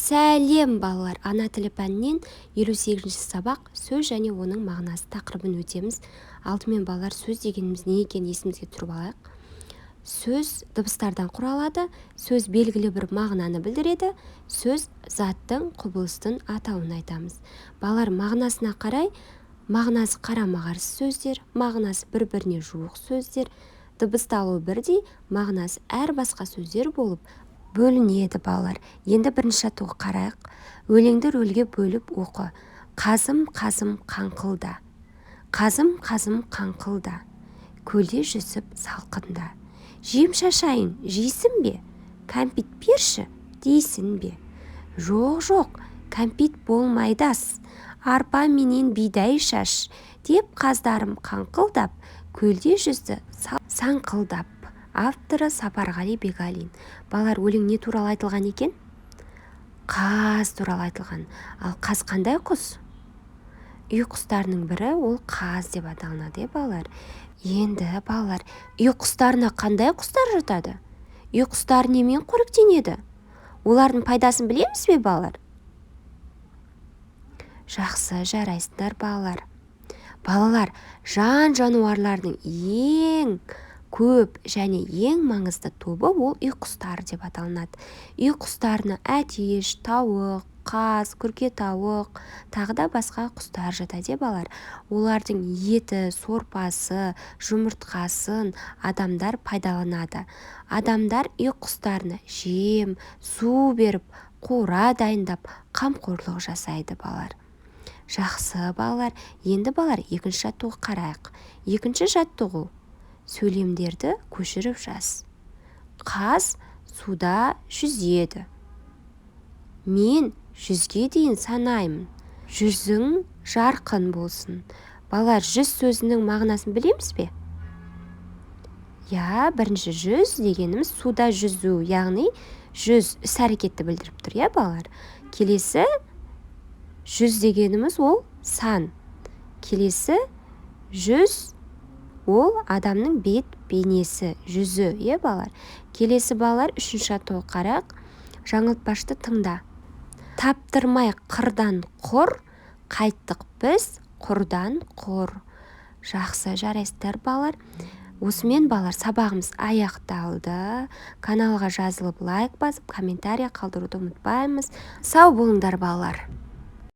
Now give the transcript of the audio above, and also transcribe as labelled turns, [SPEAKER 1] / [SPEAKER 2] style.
[SPEAKER 1] Сәлем, балалар! Ана тілі пәнінен 58-сабақ, «Сөз және оның мағынасы» тақырыбын өтеміз. Алдымен, балалар, сөз дегеніміз не екенін есімізге түсіріп алайық. Сөз дыбыстардан құралады, сөз белгілі бір мағынаны білдіреді, сөз заттың, құбылыстың атауын айтамыз. Балалар, мағынасына қарай мағынасы қарама-қарсы сөздер, мағынасы бір-біріне жуық сөздер, дыбысталуы бірдей, мағынасы әр басқа сөздер болып бөлінеді, балалар. Енді бірінші жаттығуға қарайық. Өлеңді рөлге бөліп оқы. Қазым, қазым, қаңқылда. Қазым, қазым, қаңқылда. Көлде жүзіп салқында. Жем шашайын, жейсің бе? Кәмпит берші, дейсің бе? Жоқ, жоқ, кәмпит болмайды ас. Арпа менен бидай шаш, деп қаздарым қаңқылдап, көлде жүзді саңқылдап. Авторы Сапарғали Бегалин. Балалар, өлең не туралы айтылған екен? Қаз туралы айтылған. Ал қаз қандай құс? Үй құстарының бірі ол қаз деп аталынады, иә, балалар? Енді, балалар, үй құстарына қандай құстар жатады? Үй құстары немен қоректенеді? Олардың пайдасын білеміз бе, балалар? Жақсы, жарайсыңдар, балалар. Балалар, жан жануарлардың ең көп және ең маңызды тобы ол үй құстары деп аталынады. Үй құстарына әтеш, тауық, қаз, күркетауық, тағы да басқа құстар жатады, иә, балалар? Олардың еті, сорпасы, жұмыртқасын адамдар пайдаланады. Адамдар үй құстарына жем, су беріп, қора дайындап, қамқорлық жасайды, балалар. Жақсы, балалар. Енді, балалар, екінші жаттығуға қарайық. Екінші жаттығу: сөйлемдерді көшіріп жаз. Қаз суда жүзеді. Мен 100-ге дейін санаймын. Жүзің жарқын болсын. Балалар, жүз сөзінің мағынасын білеміз бе? Иә, бірінші жүз дегеніміз суда жүзу, яғни жүз іс әрекетті білдіріп тұр, иә, балалар? Келесі 100 дегеніміз ол сан. Келесі 100 ол адамның бет бейнесі, жүзі, иә, балалар? Келесі, балалар, үшінші жаттығуға қарайық. Жаңылтпашты тыңда. Таптырмай қырдан құр, қайттық біз құрдан құр. Жақсы, жарайсыздар, балалар. Осымен, балалар, сабағымыз аяқталды. Каналға жазылып, лайк басып, комментарий қалдыруды ұмытпаймыз. Сау болыңдар, балалар.